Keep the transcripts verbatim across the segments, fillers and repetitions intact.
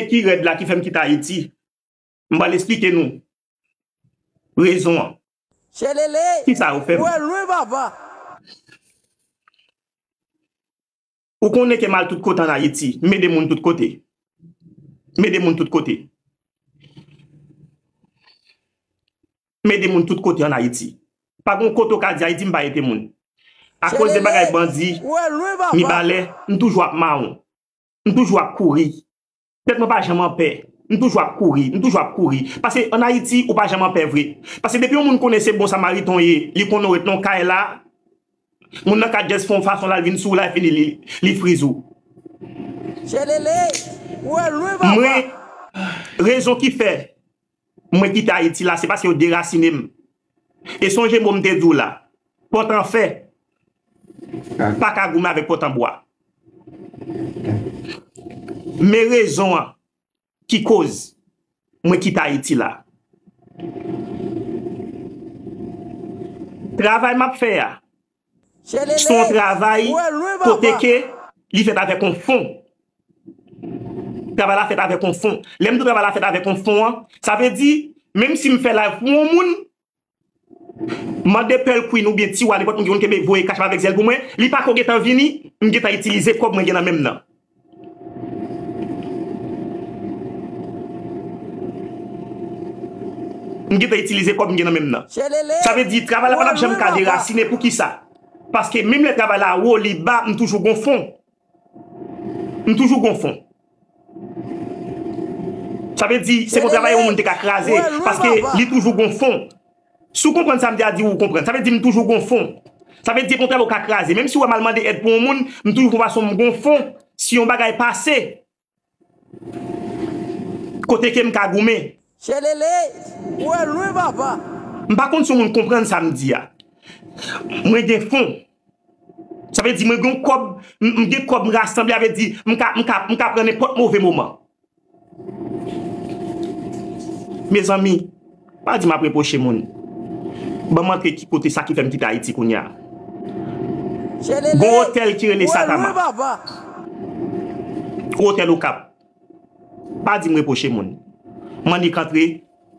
ki rèd la ki fè m kite Ayiti. M pral esplike nou rezon an. Kisa yo fè m? Ou konnen ke m al tout kote ann Ayiti. M ede moun tout kote. M ede moun tout kote. M ede moun tout kote ann Ayiti. Pa gen yon kote w ka di Ayiti m pa ede moun. Akoz de bagay bandi, Mibalè, m toujou ap mawon. M toujou ap kouri. Tèt mwen pa janm anpè. M toujou ap kouri, m toujou ap kouri. Paske ann Ayiti, ou pa janm anpè vre. Paske depi yon moun konnen se bon samariten w ye, li konnen w ret nan yon kay la, moun nan ka just fè yon fason l al vin sou w la, fini li, li friz ou. Mwen, rezon ki fè mwen kite Ayiti la, se paske yo derasinen m. E sonje mo m te di w la, pòt an fè pa ka goumen avèk pòt an bwa. Men rezon an ki koz mwen kite Ayiti la. Travay m ap fè a, se yon travay kote ke li fèt avèk yon fon. Travay la fèt avèk yon fon. Lè m di w travay la fèt avèk yon fon an, sa vle di, menm si m fè live pou yon moun, mande Pearl Queen oubyen Tiwa, nenpòt moun ki konn kenbe voye kach avèk zèl pou mwen, li pa ko gentan vini, m gentan itilize kòb mwen gen nan men m nan. M gentan itilize kòb m gen nan men m nan. Sa vle di, travay la pa t ap janm ka derasinen. Poukisa? Paske menm lè travay la wo, li ba, m toujou gon fon. M toujou gon fon. Sa vle di, se pou travay yon moun te ka kraze, paske li toujou gon fon. Si w konprann sa m di a, di w konprann. Sa vle di, m toujou gon fon. Sa vle di, kontrè, ou ka kraze. Menm si w wè m al mande èd pou yon moun, m toujou fè fason m gon fon. Si yon bagay pase, kote ke m ka goumen. Chelele, ou wè lwen, papa. M pa konn si yon moun konprann sa m di a. Mwen gen fon. Sa vle di, mwen gen kòb, m, m gen kòb m rasanble, sa vle di, m ka, m ka, m ka pran nenpòt move moman. Mezanmi, pa di m ap repwoche moun. Ban m antre ki kote sa ki fè m kite Ayiti kounye a. Gon otèl ki rele Satama. Otèl Okap. Pa di m repwoche moun. M annik antre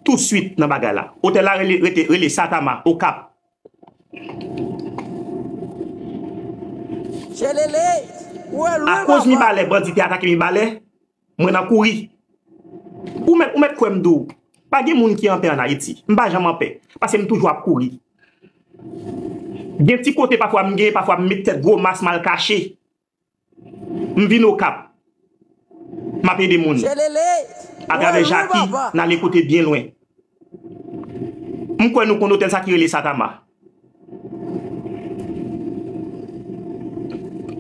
touswit nan bagay la. Otèl la rele, rete, rele Satama, Okap. Akoz Mibalè, bandi te atake Mibalè, mwen nan kouri. Ou mèt, ou mèt kwè m di w, pa gen moun ki anpè ann Ayiti. M pa janm anpè, paske m toujou ap kouri. Gen ti kote pafwa m gen, pafwa m met tèt gwo mas m al kache. M vin Okap. M ap ede moun. Atravè Jaki, n ale kote byen lwen. M kwè nou konn otèl sa ki rele Satama.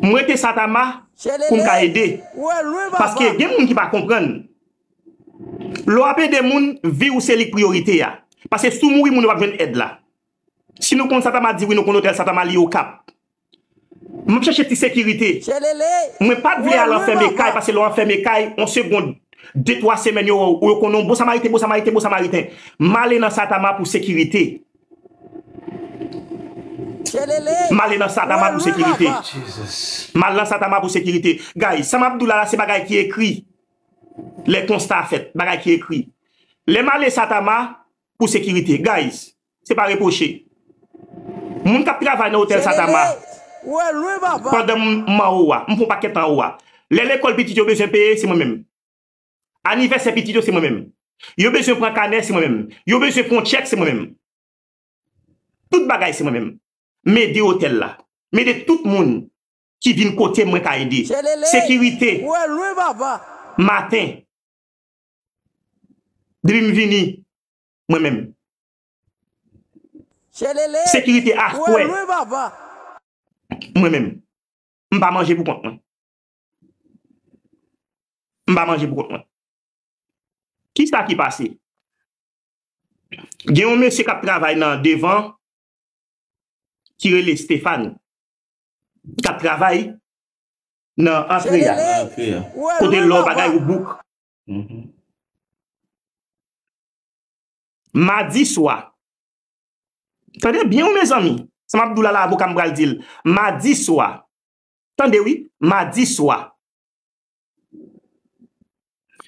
M rete Satama pou m ka ede. Paske gen moun ki pa konprann. Lè w ap ede moun, vi w se li k priyorite a. Paske si w mouri, moun yo p ap jwenn èd la. Si nou konn Satama, di wi, nou konn otèl Satama, li Okap. M ap chèche ti sekirite. Mwen pa t vle al anfème kay, paske lè w anfème kay, yon segond, de, twa semèn, yo, yo konnen w bon samariten, bon samariten, bon samariten. M ale nan Satama pou sekirite. M ale nan Satama pou sekirite. M al nan Satama pou sekirite. Guys, sa m ap di w la, la, se bagay ki ekri. Lè konsta fèt, bagay ki ekri. Lè m ale Satama pou sekirite. Guys, se pa repwoche. Moun k ap travay nan otèl Satama, pandan m, m anwo a, m fè yon pakèt anwo a. Lè lekòl pitit yo bezwen peye, se mwen menm. Anivèsè pitit yo, se mwen menm. Yo bezwen pran kanè, se mwen menm. Yo bezwen pran yon tchèk, se mwen menm. Tout bagay, se mwen menm. M ede otèl la. M ede tout moun ki vin kote mwen ka ede. Sekirite. Maten. Depi m vini, mwen menm. Sekirite aswè. Mwen menm. M pa manje pou kont mwen. M pa manje pou kont mwen. Kisa ki pase? Gen yon mesye k ap travay nan devan ki rele Stéphane, k ap travay nan antre a. Kote lò bagay ou bouk. Madi swa. Tande byen wi, mezanmi. Sa m ap di w la, la, avoka m pral di l. Madi swa. Tande wi, madi swa.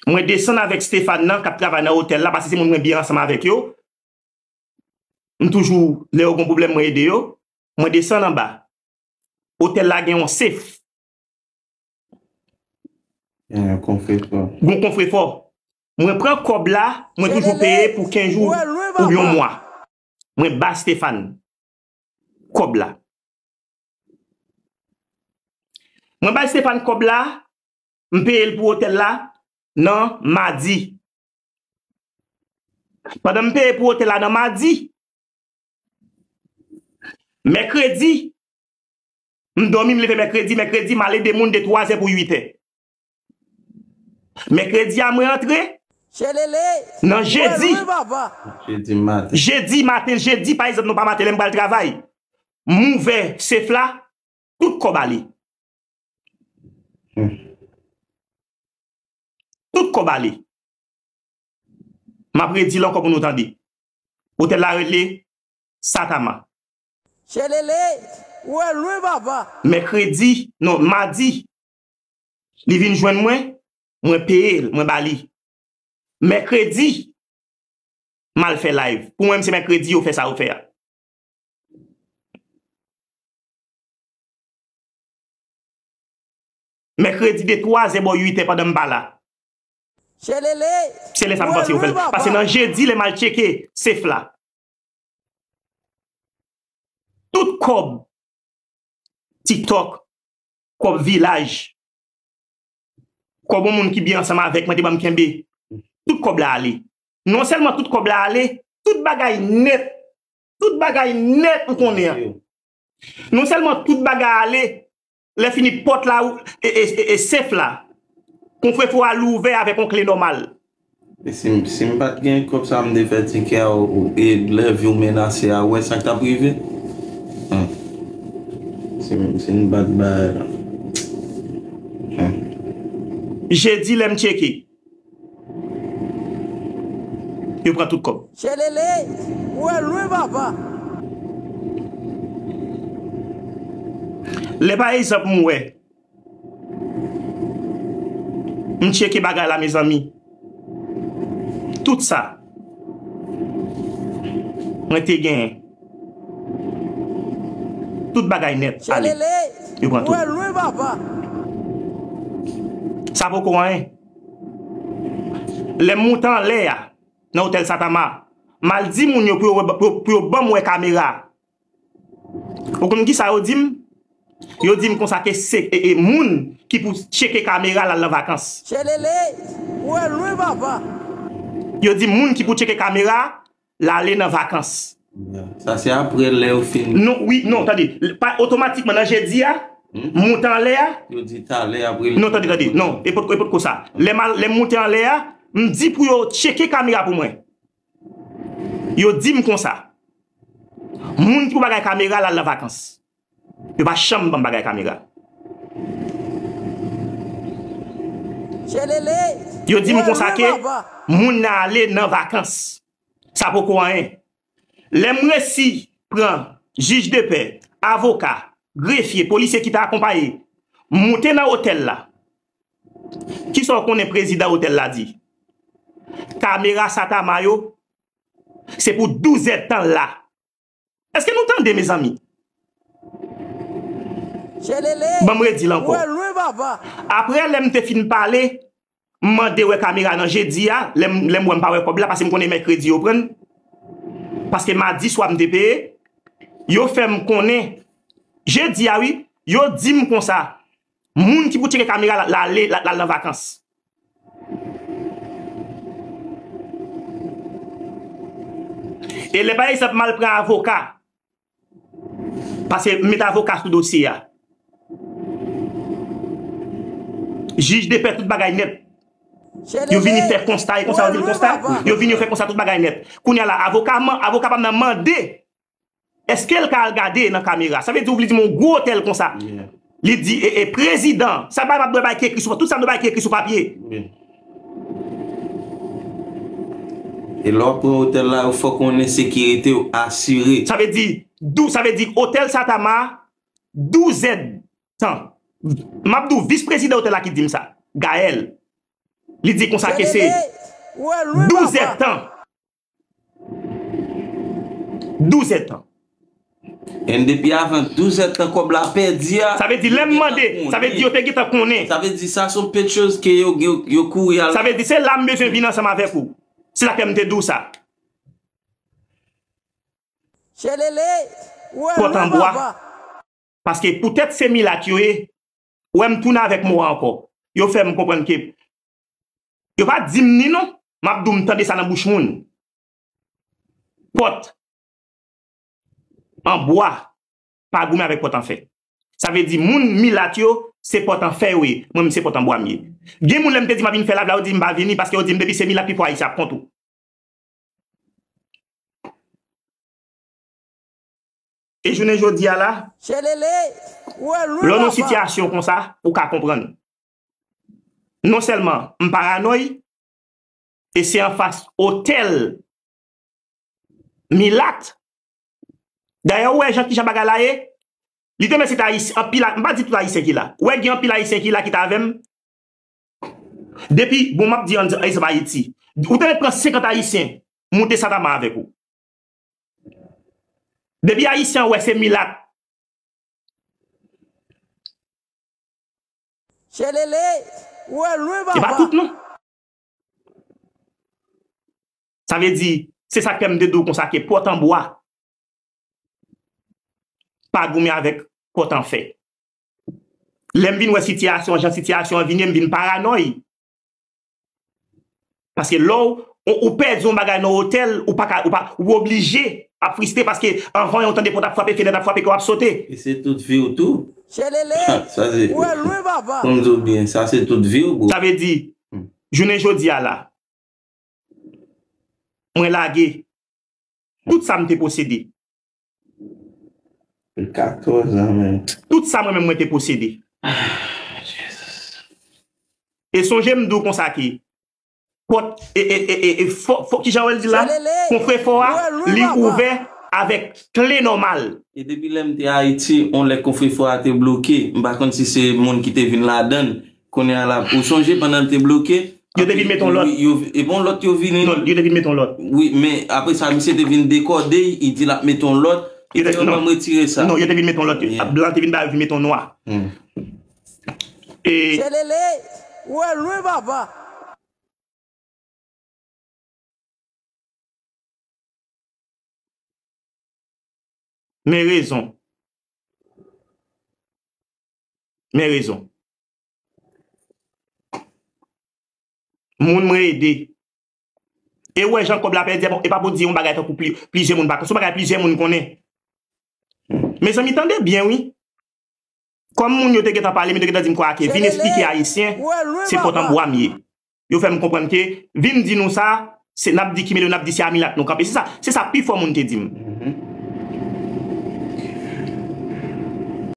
Mwen desann avèk Stéphane nan k ap travay nan otèl la, paske se moun mwen byen ansanm avèk yo. M toujou, lè yo gen pwoblèm, mwen ede yo. Mwen desann anba. Otèl la gen yon sef. Gen yon konfrefò. Gen yon konfrefò. Mwen pran kòb la, mwen toujou peye pou kenz jou oubyen yon mwa. Mwen ba Stéphane kòb la. Mwen bay Stéphane kòb la, m peye l pou otèl la nan madi. Pandan m peye pou otèl la nan madi, mèkredi, m dòmi, m leve mèkredi, mèkredi, m al ede moun de twazè pou uitè. Mèkredi a, mwen antre nan jedi. Jedi maten. Jedi maten, jedi, pa egzanp, non, pa maten, lè m pral travay. M ouvè sef la, tout kòb ale. Hmm. Tout kòb ale. M ap redi l ankò pou nou tande. Otèl la rele Satama. Chelele, ou wè lwen, papa. Mèkredi, non, madi, li vin jwenn mwen, mwen peye l, mwen ba li. Mèkredi, m al fè live. Pou mwen, se mèkredi yo fè sa yo fè a. Mèkredi de twazè bò uitè pandan m pa la. Chelele, se lè sa m panse yo fè l. Paske nan jedi, lè m al tcheke sef la, tout kòb TikTok, kòb vilaj, kòb yon moun ki byen ansanm avèk mwen te ban m kenbe. Tout kòb la ale. Non sèlman tout kòb la ale, tout bagay nèt. Tout bagay nèt ou konnen an. Non sèlman tout bagay ale, lè fini pòt la, e, e, e, e sef la, konfrefò a louvè avèk yon kle nòmal. E si m, si m pa t gen kòb sa, m te fè tikè a, ou, e lè vi w menase a, ou wè sa k t ap rive? An. Si m, si m pa t bay. An. Jedi, lè m tcheke, yo pran tout kòb. Chelele, ou wè lwen, papa. Lè pa egzanp, m wè, m tcheke bagay la, mezanmi. Tout sa mwen te genyen, tout bagay nèt ale. Yo pran tout. Sa poko anyen. Lè m moute anlè a, nan otèl Satama, m al di moun yo pou yo, pou yo, pou yo ban m wè kamera. Ou konn kisa yo di m? Yo di m konsa ke se, e, e, moun ki pou tcheke kamera l al nan vakans. Chelele, ou wè lwen, papa. Yo di m moun ki pou tcheke kamera l ale nan vakans. Sa se apre lè yo fin. Non, wi, non, tande. Pa otomatikman nan jedi a, m moute anlè a. Yo di talè apre. Non, tande, tande. Non, e potko, e potko sa. Lè m al, lè m moute anlè a, m di pou yo tcheke kamera pou mwen. Yo di m konsa, moun ki pou bagay kamera l al nan vakans. Yo pa janm ban m bagay kamera. Yo di m konsa ke moun nan ale nan vakans. Sa poko anyen. Lè m resi pran jij de pè, avoka, grefye, polisye ki ta akonpaye, moute nan otèl la. Kisa w konnen prezidan otèl la di? Kamera Satama yo, se pou douz èdtan la. Èske nou tande, mezanmi? Ban m redi l ankò. Apre, lè m te fin pale, m mande wè kamera nan jedi a, lè m, lè m wè m pa wè kòb la, paske m konnen mèkredi yo pran l. Paske madi swa m te peye, yo fè m konnen, jedi a wi, yo di m konsa, moun ki pou tcheke kamera la, l ale, l al nan vakans. E lè, pa egzanp, m al pran avoka, paske m met avoka sou dosye a. Jij de pè, tout bagay nèt. Yo vini fè konsta, e konsa yo di l konsta. Yo vini, yo fè konsta, tout bagay nèt. Kounye a la, avoka, avoka pa m nan mande, èske l ka al gade nan kamera? Sa vle di, ou vle di m yon gwo otèl konsa. Li di, e, e prezidan, sa bagay pa dwe bay ki ekri sou, tout sa dwe bay ki ekri sou papye. E lè w pran otèl la, ou fò konnen sekirite w asire. Sa vle di, dou, sa vle di, otèl Satama, douz èdtan. M ap di w, vis prezidan otèl la ki di m sa, Gaël. Li di konsa ke se douz èdtan. Douz èdtan. And depi avan douz èdtan kòb la pèdi a. Sa vle di lè m mande, sa vle di yo te gentan konnen. Sa vle di sa se yon pechoz ke yo, yo, yo kouri al. Sa vle di se la m bezwen vin ansanm avèk ou. Se sa k fè m te di w sa. Pòt an bwa. Paske poutèt se milat yo ye, ou wè m tounen avèk mo a ankò. Yo fè m konprann ke yo pa di m ni non, m ap di w m tande sa nan bouch moun. Pòt an bwa pa goumen avèk pòt an fè. Sa vle di moun milat yo se pòt an fè yo ye, mwen m se pòt an bwa m ye. Gen moun lè m te di m ap vin fè live la, yo di m pa vini paske yo di m depi se milat pi fò Ayisyen ap kont ou. E jounen jodi a la, lè w nan sitiyasyon konsa, ou ka konprann. Non sèlman m paranòy, e se anfas otèl milat. Dayè, ou wè jan kijan bagay la ye, li te mèt se ta Ayisyen, anpil, m pa di tout Ayisyen ki la. Ou wè gen anpil Ayisyen ki la ki ta avè m, Depi, bon, m ap di ann egzanp Ayiti. Ou te mèt pran senkant Ayisyen, moute Satama avèk ou. Depi Ayisyen an wè se milat. Chelele, ou wè lwen papa. E pa tout non. Sa vle di, se sa k fè m te di w konsa ke pòt an bwa pa goumen avèk pòt an fè. Lè m vin wè sitiyasyon an, jan sitiyasyon an vin ye, m vin paranòy. Paske lè w, ou, ou pèdi yon bagay nan otèl, ou pa ka, ou pa, ou oblije ap fristre paske anvan yon tande pòt ap frape, fenèt ap frape, ke w ap sote. E se tout vi w tou. Chelele, ou wè lwen papa. Pou m di w byen, sa se tout vi w, bro. Sa vle di, jounen jodi a la, mwen lage tout sa m te posede. Katòz an menm. Tout sa mwen menm mwen te posede. E sonje m di w konsa ke pòt e e e e e fò fò kijan w wè l di la? Konfrefò a li ouvè avèk kle nòmal. E depi lè m te Ayiti, yon lè konfrefò a te bloke, m pa konn si se moun ki te vin ladann, Kounye a la, ou sonje pandan l te bloke, yo te vin mete yon lòt. E bon lòt yo vini. Non, yo te vin mete yon lòt. Wi, men apre sa, misye te vin dekòde, li di l ap mete yon lòt. Epi yo menm retire sa. Non, yo te vin mete yon lòt. Blan te vin ba yo vin mete yon nwa. E. Chelele, ou wè lwen papa. Men rezon. Men rezon. Moun mwen ede. E w wè jan kòb la pèdi a, bon, e pa pou di yon bagay tankou pli, plizyè moun pa konn. Se yon bagay plizyè moun konnen. Mezanmi, tande byen, wi. Kòm moun yo te gentan pale m, yo te gentan di m kwa ke vin esplike Ayisyen, se pòt an bwa m ye. Yo fè m konprann ke vin di nou sa, se n ap di ki mele yo, n ap di se a milat nou kanpe. Se sa, se sa pifò moun te di m.